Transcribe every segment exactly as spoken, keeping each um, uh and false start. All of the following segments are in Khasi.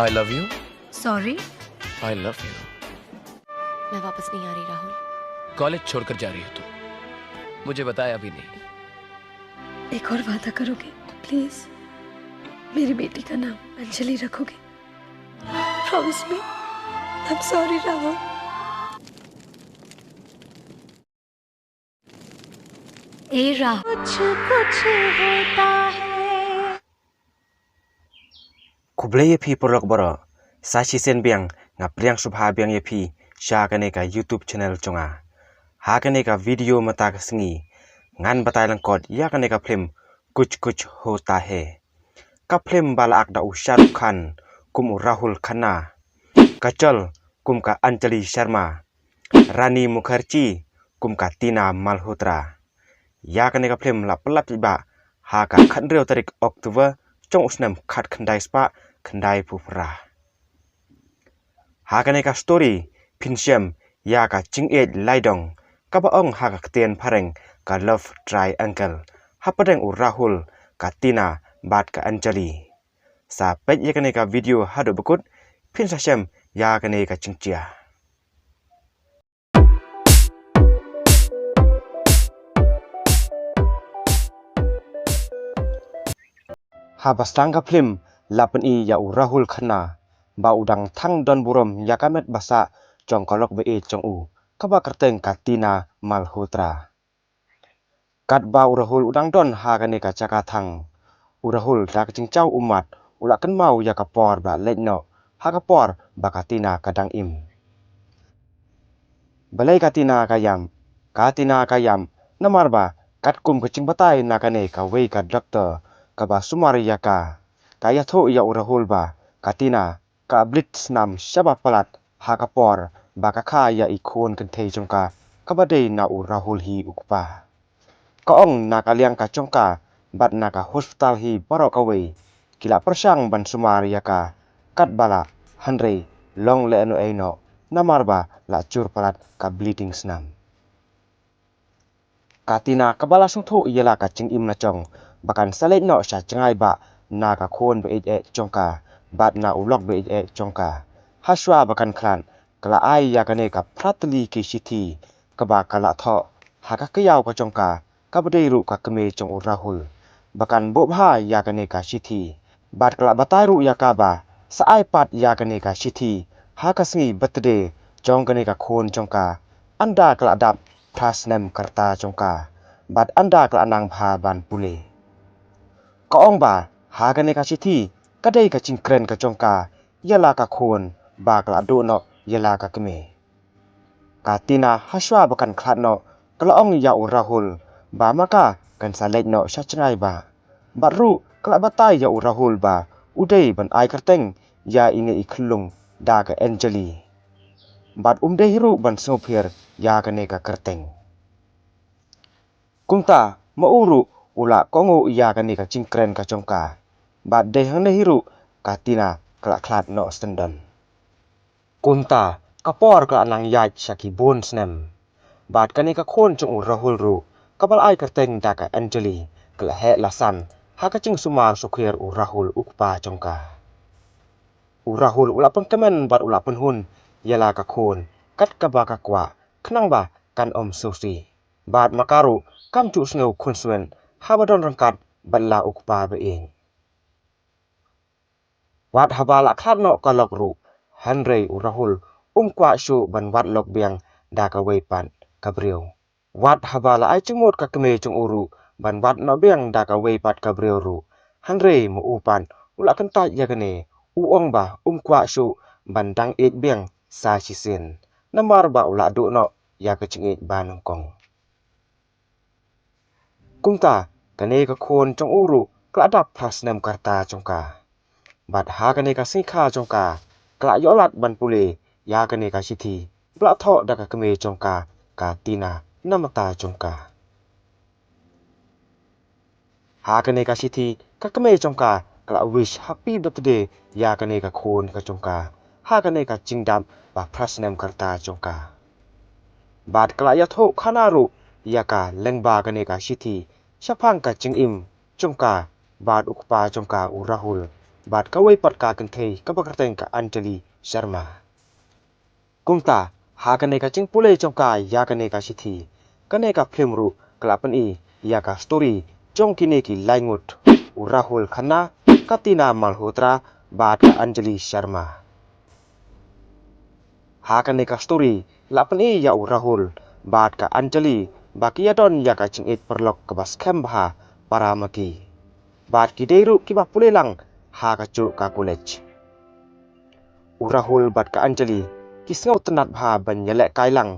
I love you. सॉरी। I love you. मैं वापस नहीं आ रही, राहुल। कॉलेज छोड़कर जा रही हो तुम? मुझे बताया भी नहीं। एक और वादा करोगे प्लीज? मेरी बेटी का नाम अंजलि रखोगे? प्रॉमिस मी। आई एम सॉरी राहुल। ए राहुल। Khublei ïa phi paralok baroh. Sa shisien biang nga pdiang sngewbha biang ïa phi sha kane ka YouTube channel jong nga. Ha kane ka video mynta ka sngi ngan batai lyngkot ïa kane ka phlim Kuch Kuch Hota Hai. Ka phlim ba la ak da u Shah Rukh Khan kum u Rahul Khanna, Kajol kum ka Anjali Sharma, Rani Mukherjee kum ka Tina Malhotra. Ïa kane ka phlim la pyllait paidbah ha ka khathynriew tarik October jong u snem khatkhyndai spah khyndaiphew phra. Ha kane ka story phin shem ïa ka jingïeit laidong kaba ong ha ka ktien phareng ka love triangle hapdeng u Rahul, ka Tina bad ka Anjali. Sa peit ïa kane ka video haduh ba kut phin sa shem ïa kane ka jingjia. Haba sdang ka phlim la pyni ïa u Rahul Khanna ba u dang thang don burom ïa ka met ba sah jong ka lok ba ïeit jong u kaba kyrteng ka Tina Malhotra. Katba u Rahul u dang don ha kane ka jaka thang, u Rahul da ka jingjaw ummat u la kynmaw ïa ka por ba leit noh ha ka por ba ka Tina ka dang im. Balei ka Tina ka ïam? Ka Tina ka ïam namar ba katkum ka jingbatai na kane kawei ka doktor kaba sumar ïa ka, ka ïathuh ïa u Rahul ba ka Tina ka bleed snam shaba palat ha ka por ba ka kha ïa i khun kynthei jong ka kaba dei na u Rahul hi u kpa. Ka ong na ka liang ka jong ka bad na ka hospital hi baroh kawei ki la pyrshang ban sumar ïa ka katba lah, hynrei long lehnohei noh namar ba la jur palat ka bleeding snam. Ka Tina kaba la sngewthuh ïa la ka jingim la jong ba kan sa leit noh sha jngai bah na ka khun ba ïeit eh jong ka bad na u lok ba ïeit eh jong ka. Hashwa ba kan khlad ka la ai ïa kane ka phra tylli ki shithi kaba ka la thoh ha ka kyiaw ka jong ka kaba dei ruh ka kmie jong u Rahul ba kan buh bha ïa kane ka shithi. Bad ka la batai ruh ïa ka ba sa ai pat ïa kane ka shithi ha ka sngi birthday jong kane ka khun jong ka ynda ka la dap phra snem ka rta jong ka bad ynda ka la nang bha ban pule. Ka ong ba ha kane ka shithi ka dei ka jingkren ka jong ka ïa la ka khun ba ka la duh noh ïa la ka kmie. Ka Tina hashwa ba kan khlad noh ka la ong ïa u Rahul ba ma ka kan sa leit noh sha jngai bah. Bad ruh ka la batai ïa u Rahul ba u dei ban ai kyrteng ïa ine i khyllung da ka Anjali. Bad um dei hi ruh ban sngewpher ïa kane ka kyrteng. Kumta ma u ruh u la kohnguh ïa kane ka jingkren ka jong ka. Bad dei hangne hi ruh ka Tina ka la khlad noh syndon. Kumta ka por ka la nang ïaid sha ki bun snem. Bad kane ka khun jong u Rahul ruh kaba la ai kyrteng da ka Anjali ka la heh la san ha ka jingsumar sukher u Rahul u kpa jong ka. U Rahul u la pynkmen bad u la pynhun ïa la ka khun kat kaba ka kwah khnang ba kan ym sngewsih. Bad ma ka ruh kam ju sngew khunswet haba don ryngkat bad la u kpa ba ïeit. Wat haba la khlad noh ka lok ruh hynrei u Rahul um kwah shuh ban wad lok biang da kawei pat ka briew. Wat haba la ai jingmut ka kmie jong u ruh ban wad noh biang da kawei pat ka briew ruh hynrei ma u pat u la kyntait ïa kane, u ong ba um kwah shuh ban dang ïeit biang sa shisien namar ba u la duh noh ïa ka jingïeit ba nyngkong. Kumta kane ka khun jong u ruh ka la dap phra snem ka rta jong ka. Bad ha kane ka sngi kha jong ka ka la ïoh lad ban pule ïa kane ka shithi ba la thoh da ka kmie jong ka ka Tina na bynta jong ka. Ha kane ka shithi ka kmie jong ka ka la wish happy birthday ïa kane ka khun ka jong ka ha kane ka jingdap ba phra snem ka rta jong ka. Bad ka la ïathuh khana ruh ïa ka lyngba kane ka shithi shaphang ka jingim jong ka bad u kpa jong ka u Rahul bad kawei pat ka kynthei kaba kyrteng ka Anjali Sharma. Kumta, ha kane ka jingpule jong ka ïa kane ka shithi, kane ka phlim ruh ka la pyni ïa ka story jong kine ki lai ngut, u Rahul Khanna, ka Tina Malhotra bad ka Anjali Sharma. Ha kane ka story la pyni ïa u Rahul bad ka Anjali ba ki ïa don ïa ka jingïeit paralok kaba skhem bha para ma ki, bad ki dei ruh kiba pule lang ha kajuh ka college. U Rahul bad ka Anjali ki sngewtynnad bha ban ïalehkai lang,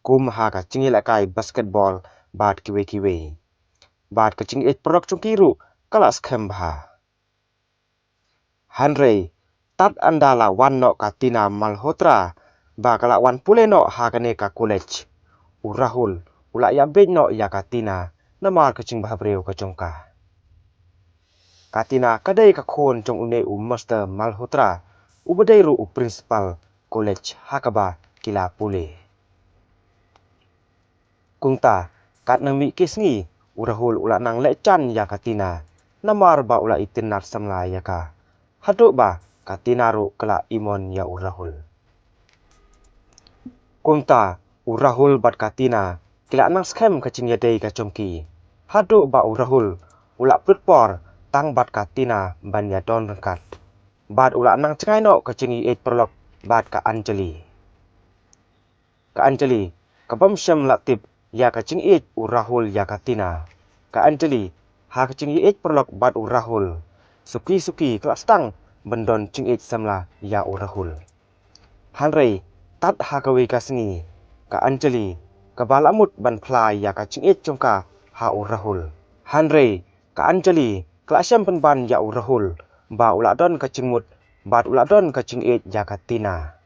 kum ha ka jingïalehkai basketball bad kiwei kiwei. Bad ka jingïeit paralok jong ki ruh ka la skhem bha. Hynrei, tad ynda la wan noh ka Tina Malhotra ba ka la wan pule noh ha kane ka college, u Rahul u la ïa bieit noh ïa ka Tina namar ka jingbhabriew ka jong ka. Ka Tina ka dei ka khun jong une u Mister Malhotra, uba dei ruh u principal college ha kaba ki la pule. Kumta, katba mih ki sngi, u Rahul u la nang leh jan ïa ka Tina, namar ba u la itynnad samla ïa ka. Haduh ba ka Tina ruh ka la imon ïa u Rahul. Kumta, u Rahul bad ka Tina ki la nang skhem ka jingïadei ka jong ki, haduh ba u Rahul u la pynlut por tang bad ka Tina ban ïa don ryngkat. Bad u la nang jngai noh ka jingïeit paralok bad ka Anjali. Ka Anjali, ka bym shym la tip ïa ka jingïeit u Rahul ïa ka Tina. Ka Anjali, ha ka jingïeit paralok bad u Rahul, suki suki ka la sdang ban don jingïeit samla ïa u Rahul. Hynrei, tad ha kawei ka sngi, ka Anjali kaba la mut ban phla ïa ka jingïeit jong ka ha u Rahul. Hynrei, ka Anjali ka la shem pynban ïa u Rahul ba u la don ka jingmut bad u la don ka jingïeit ïa ka Tina.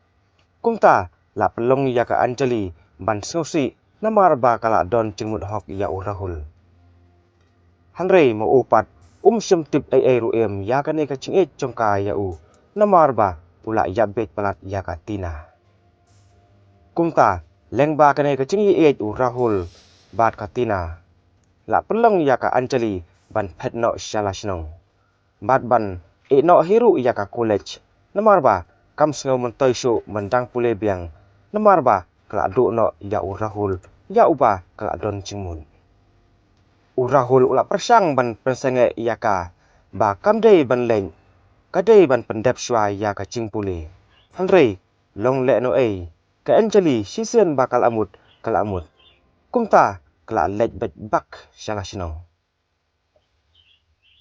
Kumta, la pynlong ïa ka Anjali ban sngewsih namar ba ka la don jingmut hok ïa u Rahul. Hynrei ma u pat, um shym tip ei ei ruh em ïa kane ka jingïeit jong ka ïa u, namar ba u la ïa bieit palat ïa ka Tina. Kumta, lyngba kane ka jingïeit u Rahul bad ka Tina, la pynlong ïa ka Anjali ban phet noh sha la shnong bad ban ïeh noh hi ruh ïa ka college, namar ba kam sngew myntoi shuh ban dang pule biang, namar ba ka la duh noh ïa u Rahul, ïa uba ka la don jingmut. U Rahul u la pyrshang ban pynsangeh ïa ka ba kam dei ban leit, ka dei ban pyndep shuwa ïa ka jingpule. Hynrei, long lehnohei, ka Anjali shisien ba ka la mut, ka la mut. Kumta, ka la leit beit bak sha la shnong.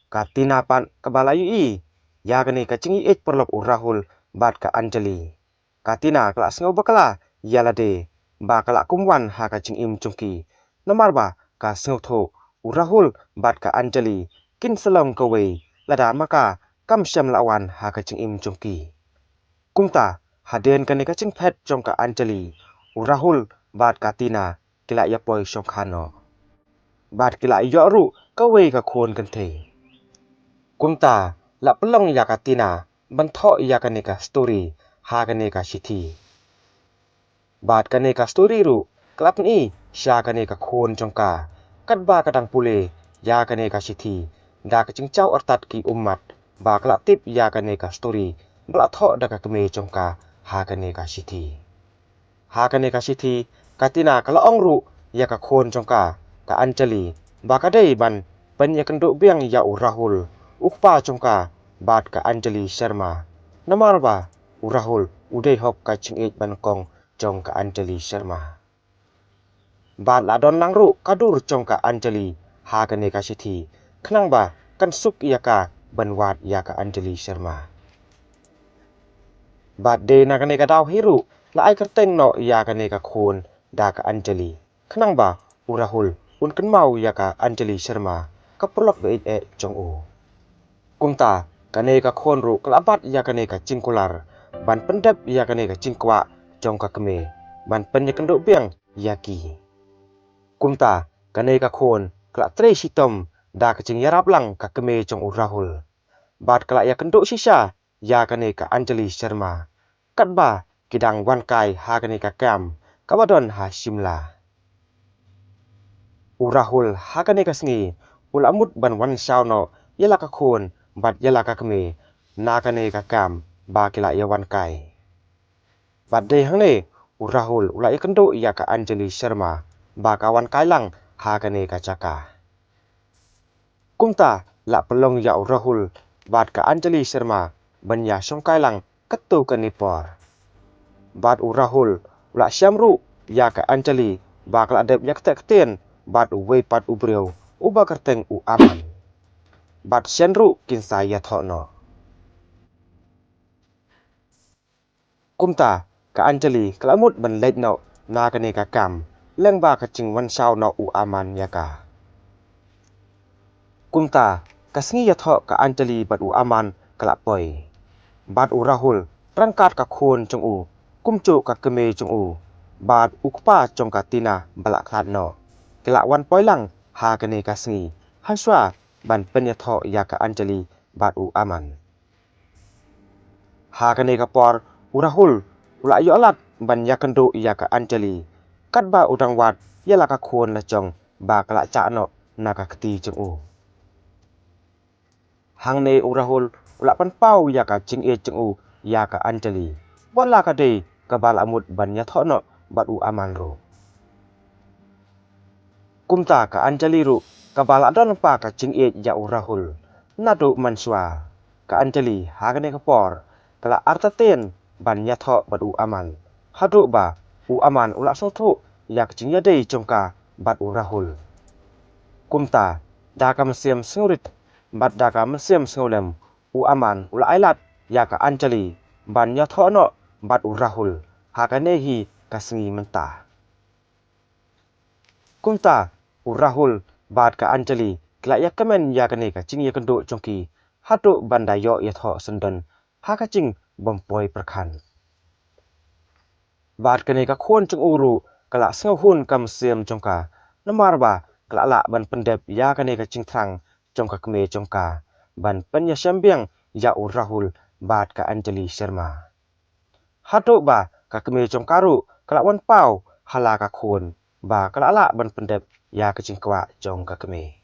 Ka Tina pat kaba la ïohi ïa kane ka jingïeit paralok u Rahul bad ka Anjali, ka Tina ka la sngew bakla ïa lade ba ka la kum wan ha ka jingim jong ki, namar ba ka sngewthuh u Rahul bad ka Anjali kin sa long kawei lada ma ka kam shym la wan ha ka jingim jong ki. Kumta, hadien kane ka jingphet jong ka Anjali, u Rahul bad ka Tina ki la ïa poi shongkha noh. Bad ki la ïoh ruh kawei ka khun kynthei. Kumta, la pynlong ïa ka Tina ban thoh ïa kane ka story ha kane ka shithi. Bad kane ka story ruh ka la pyni sha kane ka khun jong ka, katba ka dang pule ïa kane ka shithi, da ka jingjaw artat ki ummat ba ka la tip ïa kane ka story ba la thoh da ka kmie jong ka ha kane ka shithi. Ha kane ka shithi, ka Tina ka la ong ruh ïa ka khun jong ka, ka Anjali, ba ka dei ban pynïakynduh biang ïa u Rahul, u kpa jong ka, bad ka Anjali Sharma. Namar ba u Rahul u dei hok ka jingïeit ba nyngkong jong ka Anjali Sharma. Bad la don lang ruh ka dur jong ka Anjali ha kane ka shithi, khnang ba kan suk ïa ka ban wad ïa ka Anjali Sharma. Bad dei na kane ka daw hi ruh la ai kyrteng noh ïa kane ka khun da ka Anjali, khnang ba u Rahul un kynmaw ïa ka Anjali Sharma, ka paralok ba ïeit eh jong u. Kumta, kane ka khun ruh ka la bat ïa kane ka jingkular ban pyndep ïa kane ka jingkwah jong ka kmie ban pynïakynduh biang ïa ki. Kumta, kane ka khun ka la trei shitom da ka jingïarap lang ka kmie jong u Rahul. Bad ka la ïakynduh shisha ïa kane ka Anjali Sharma, katba ki dang wan kai ha kane ka camp kaba don ha Shimla. U Rahul ha kane ka sngi u la mut ban wan shaw noh ïa la ka khun bad ïa la ka kmie, na kane ka kam ba ki la ïa wan kai. Bad dei hangne u Rahul u la ïakynduh ïa ka Anjali Sharma ba ka wan kai lang ha kane ka jaka. Kumta la pynlong ïa u Rahul bad ka Anjali Sharma ban ïa shongkai lang katto katne por. Bad u Rahul u la shem ruh ïa ka Anjali ba ka la dep ïa kata ktien bad uwei pat u briew uba kyrteng u Aman. Bad shen ruh kin sa ïathoh noh. Kumta ka Anjali ka la mut ban leit noh na kane ka kam leng ba ka jingwan shaw noh u Aman ïa ka. Kumta ka sngi ïathoh ka Anjali bad u Aman ka la poi. Bad u Rahul ryngkat ka khun jong u, kumjuh ka kmie jong u bad u kpa jong ka Tina ba la khlad noh, ki la wan poi lang ha kane ka sngi ha shuwa ban pynïathoh ïa ka Anjali bad u Aman. Ha kane ka por u Rahul u la ïoh lad ban ïakynduh ïa ka Anjali katba u dang wad ïa la ka khun la jong ba ka la jah noh na ka kti jong u. Hangne u Rahul u la pynpaw ïa ka jingïeit jong u ïa ka Anjali, wat la ka dei kaba la mut ban ïathoh noh bad u Aman ruh. Kumta ka Anjali ruh kaba la don lypa ka jingïeit ïa u Rahul. Naduh mynshuwa ka Anjali ha kane ka por ka la artatien ban ïathoh bad u Aman, haduh ba u Aman u la sngewthuh ïa ka jingïadei jong ka bad u Rahul. Kumta da ka mynsiem sngewrit bad da ka mynsiem sngewlem, u Aman u la ailad ïa ka Anjali ban ïathoh noh bad u Rahul ha kane hi ka sngi mynta. Kumta u Rahul bad ka Anjali ki la ïakmen ïa kane ka jingïakynduh jong ki haduh ban da ïoh ïathoh syndon ha ka jingbym poi pyrkhat. Bad kane ka khun jong u ruh ka la sngewhun ka mynsiem jong ka, namar ba ka la lah ban pyndep ïa kane ka jingthrang jong ka kmie jong ka ban pynïashem biang ïa u Rahul bad ka Anjali Sharma. Haduh ba ka kmie jong ka ruh ka la wan paw ha la ka khun ba ka la lah ban pyndep ïa ka jingkwah jong ka kmie.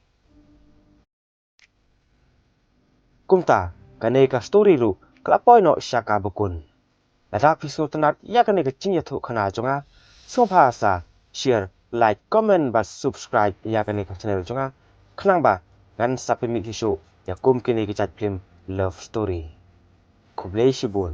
Kumta kane ka story ruh ka la poi noh sha ka bakut. Lada phi sngewtynnat ïa kane ka jingïathuhkhana jong nga, sngewbha sa share, like, comment bad subscribe ïa kane ka channel jong nga, khnang ba ngan sa pynmih shuh ïa kum kine ki jait phlim love story. Khublei shibun.